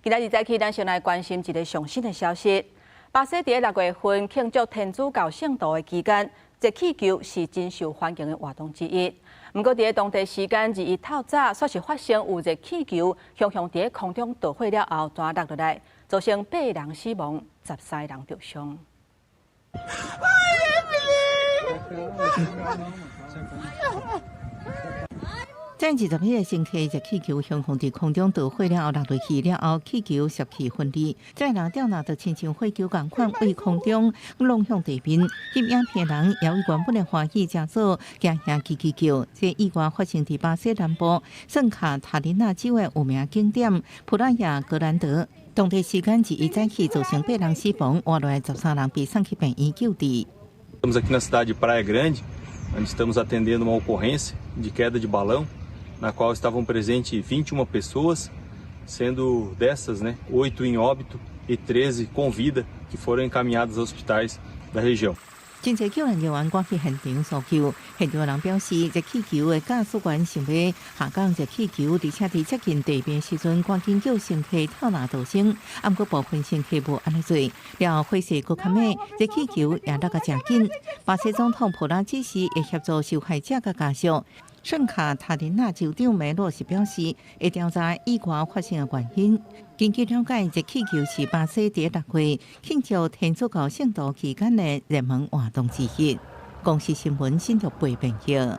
今仔日早起，咱先來關心一个上新的消息。巴西佇咧6月份慶祝天主教聖徒的期間，熱氣球是真受歡迎的活動之一。毋過，佇咧當地時間二一透早，煞是發生有熱氣球雄雄佇咧空中著火了後，彈落落來，造成八人死亡，13人著傷。 Ai, Emily! 這21个乘客熱氣球雄雄佇空中著火了後落落去了後，氣球攝去分離，這人吊拿著親像火球仝款，對空中挵向地面。翕影片人也為原本的歡喜成做驚嚇嘰嘰叫。這意外發生佇巴西南部聖卡塔琳娜州的有名景點普拉亞格蘭德。當地時間二一早起造成八人死亡，活落來13人被送去病院救治。 Estamos aqui na cidade de Praia Grande, onde estamos atendendo uma ocorrência de queda de balão, na qual estavam presentes 21 pessoas, sendo dessas, né, 8 em óbito e 13 com vida, que foram encaminhadas aos hospitais da região. 真濟救援人員趕去現場搜救，現場人表示，熱氣球的駕駛員想欲下降熱氣球，而且佇接近地面時陣，趕緊叫乘客跳樓逃生。毋過部分乘客無按呢做，了後火勢閣較猛，熱氣球也落甲誠緊。巴西總統普拉指示會協助受害者佮家屬。聖卡塔琳娜州長梅洛斯表示，會調查意外發生的原因。根據了解，熱氣球是巴西佇6月慶祝天主教聖徒期間的熱門活動之一。公視新聞新竹報編譯。